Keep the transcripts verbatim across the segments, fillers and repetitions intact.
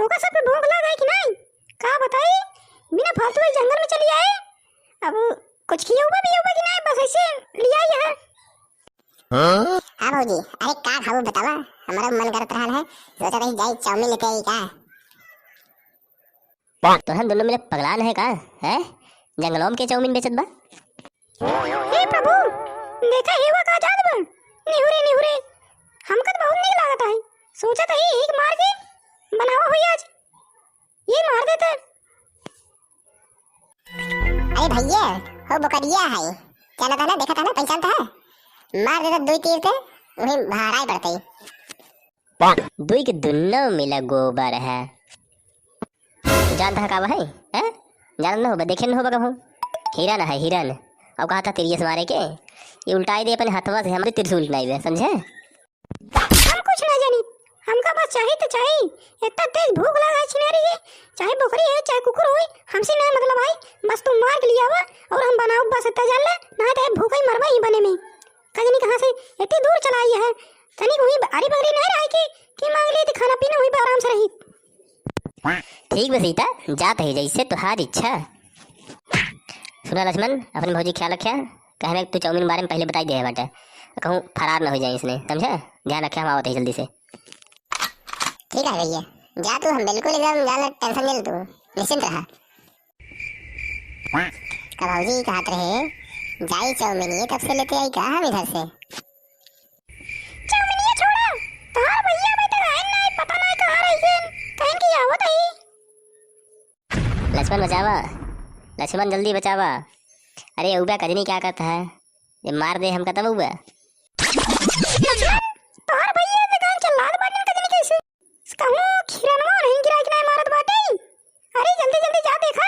ओका सबके भूख लाग है कि नाहीं? का बताई, बिना फालतू के जंगल में चली आए। अब कुछ खियउबा पियउबा कि नाहीं, बस ऐसे लिया ही है। हाँ भौजी, अरे का खाबू बतावा, हमारा मन करत रहल है, सोचा रही जाई चाउमीन लेते आई का। तोहन दोनों मिले पगलान है का? हैं? जंगलों में के चाउमीन बेचत बा? हे प्रभु, देखा हेवा का जात बा। निहुरे, निहुरे। हमका तो बहुत नीक लागत है। सोचत है एक मार के बनावा होई आज। ये मार देते। अरे भैया, हो बोकरिया है। जानत है ना, देखत है ना, पहचानत है? मार देते दुई तीर ते, वही भाराई पड़ते। दुई के दुन्नो मिला गोबर है। जानत है का बा है? हैं? जानत न होबा, देखे न होबा कबहूँ। हिरन है, हिरन। अब कहा था तिरिये से मारे के? ये उल्टाई दे अपने हथवा से, हमरे त्रिशूल नाई बे, समझे? हम कुछ ना जानी, हमका बस चाही तो चाही। इतना तेज भूख लगा है छिनारी के, चाहे बकरी है, चाहे कुकुर होई, हमसे ना मतलब आई। बस तू मार के लियावा और हम बनाओ बस इतना जान ले, ना तो भूख ही मरबा ही बने में। कजनी कहाँ से इतनी दूर चला आई है? तनी कोई आरी बगरी नहीं रही कि, कि मांग लिए तो खाना पीना हुई बा आराम से रही। ठीक बा सीता, जात है जैसे तुहार इच्छा। सुना लक्ष्मण, अपने भौजी ख्याल रख्या, कहे में तू चाउमीन बारे में पहले बताई दे बाटे, कहूँ फरार न हो जाए इसने, समझा? ध्यान रख्या, हम आवत है जल्दी से। ठीक है भैया, जा तू, हम बिल्कुल एकदम जान टेंशन नहीं ले तू, निश्चिंत रहा। का भौजी कहत रहे, जाई चाउमीन, ये तब से लेते आई का हम इधर से? चाउमीनिया छोड़ा, तोहार भैया अबे तक आइन नाई, पता नाई कहाँ रहिए, कहीं की आवत है। लक्ष्मण बचावा, लक्ष्मण जल्दी बचावा। अरे उबा कजनी क्या कहता है, ये मार दे हमका तब उबा। लक्ष्मण, तोहार भैया अबे गाँव चल रहा बाटन कजनी कैसे? कहूँ खिरनवा नहीं गिरा के नहीं मारत बाटे। अरे जल्दी जल्दी जा देखा,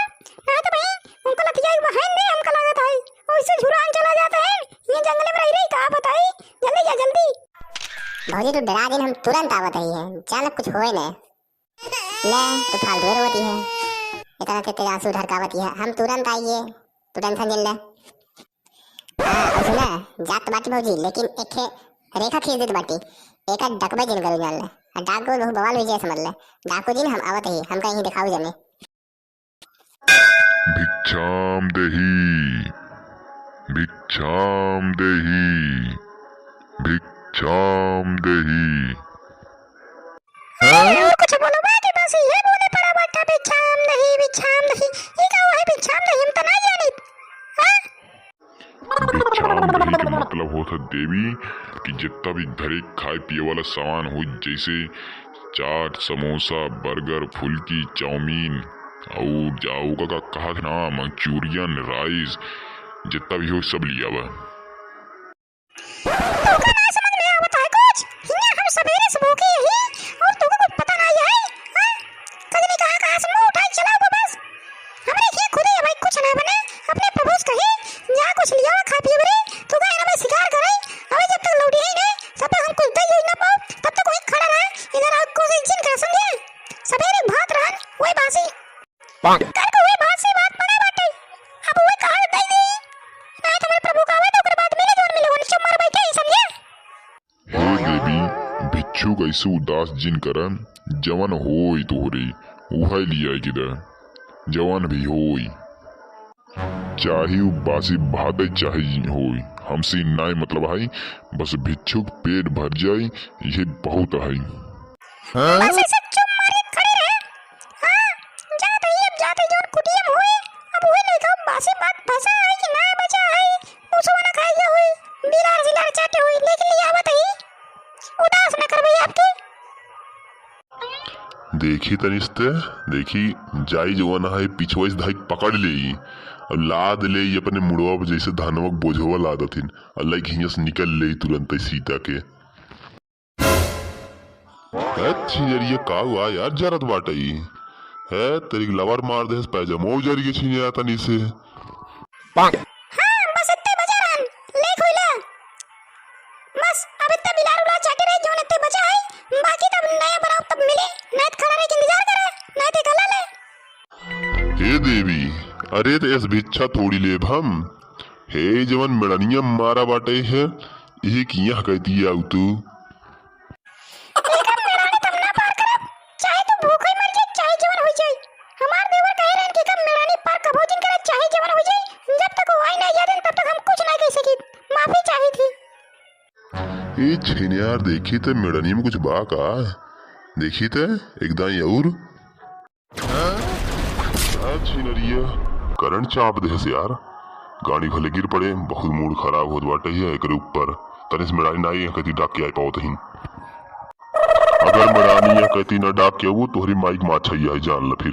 ना तो भाई उनको लतिया के बहाइन दे, हमका लागत है। ओइसे झुरान चला जाता है, ये जंगल में रह रही का बताई। जल्दी जा जल्दी। भौजी तू डरा दिन, हम तुरंत आवत ही है, जान कुछ होए न। ले तू फालतू रोती है, इतना तेरे आंसू ढरकावती है, हम तुरंत आइए, तू टेंशन जिन ले। हाँ, और सुना, जात बाटी भौजी, लेकिन एक ठे रेखा खींच देत बाटी, एका डकबे जिन करू जान ले। आ डाकू बहुत बवाल हुई जाए समझ ले। डाकू जिन हम आवत ही, हमका यहीं दिखाऊ जाने। भिक्षाम देहि, भिक्षाम देहि, भिक्षाम देहि। अरे, और कुछ बोलो बा कि बस ये बोले पड़ा बाटा, भिक्षाम देहि, भिक्षाम देहि। ये का है भिक्षाम देहि? हम तो ना जानित। हाँ? भिक्षाम देहि के मतलब होत है देवी कि जितना भी घरे खाए पिए वाला सामान हो, जैसे चाट, समोसा, बर्गर, फुल्की, चाउमीन और जा ओका का कहत ना, मंचूरियन, राइस, जितना भी हो सब लिया बा। तोका ना समझ में आवत है कुछ? हियां हम सवेरे से भूखे ही और तोका कुछ पता नहीं है? हाँ? कजनी कहाँ कहाँ से मुंह उठाई चला हुआ बस। हमरे हियां खुदे भाई कुछ ना बने, अपने प्रभु से कही, जा कुछ लियावा खा पिए बरे, तोका इन्हें मैं शिकार करे, अबे जब तक लौटी है नहीं, तब तक हम कुछ दे ही ना पाओ, तब तक वहीं खड़ा रहे, इधर आओ कोशिश जिन कर समझे? सवेरे भात रहन, वही बासी। कल को वही बासी बात पड़े बाटे, अब वही कहा दे दी, नहीं तुम्हारे प्रभु का आवे तो ओकरे बाद मिले जोन मिले, उनसे मर बैठे ही समझे? हे देवी, भिक्षुक ऐसे उदास जिन करन, जवन होई तोहरे, उहै लियाई के द, जवन भी होई। चाहे उ बासी भात है, चाहे होई, हमसे नाय मतलब है, बस भिक्षुक पेट भर जाई, ये बहुत है। बस ऐसे चुप मारे खड़े रहे। हाँ, जात ही, अब जात ही, जवन कुटिया में होई, अब उहे लइका बासी भात फंसा है कि ना बचा है, उसको ना खाई गया होई, बिलार सिलार चाटे होई, लेकिन ले आवत ही, उदास न करबे आपके। देखी तनिस्ते, देखी, जाई जवन है, पिछुआ से धाई पकड़ लेई, अब लाद लेई अपने मुड़वा पर, जैसे धनवा के बोझवा लादत हिन, और लइक हियां से निकल लेई तुरंत सीता के। ए छिनरिया का हुआ यार, जरत बाटई। ए, तेरी लवर मार देहस, पैजामो जरी के छिनिया तनी से। हाँ, बस इतने बजा रहन, लेख होइला। बस, अब इतना बिलार उलार चाटे रहे, जौन इतने बचा है, बाकी तब नया बनाओ, तब मिले, नहीं तो खड़ा रहे के इंतजार करे, नहीं तो गला ले। हे देवी, अरे तो एस भिक्षा थोड़ी लेब हम। हे जवन मेड़निया मारा बाटे है, इहे किया कहती आऊ तू। लेकिन मेड़नी तब ना पार करब, चाहे तू भूखे मर जाए, ए छिनियार, देखी त मेड़नी में कुछ बा का? देखी त एकदम और। आ, छिनरिया, करंट चाप देहस यार। गाड़ी भले गिर पड़े, बहुत मूड खराब होत बाटे है एकरे ऊपर। तनिस मेड़ानी ना आई, कहती डाक के आए पावत ही। अगर मेड़ानी या कहती ना डाक के आवो, तोहरी माइक माछा ही आई, जान ल फिर।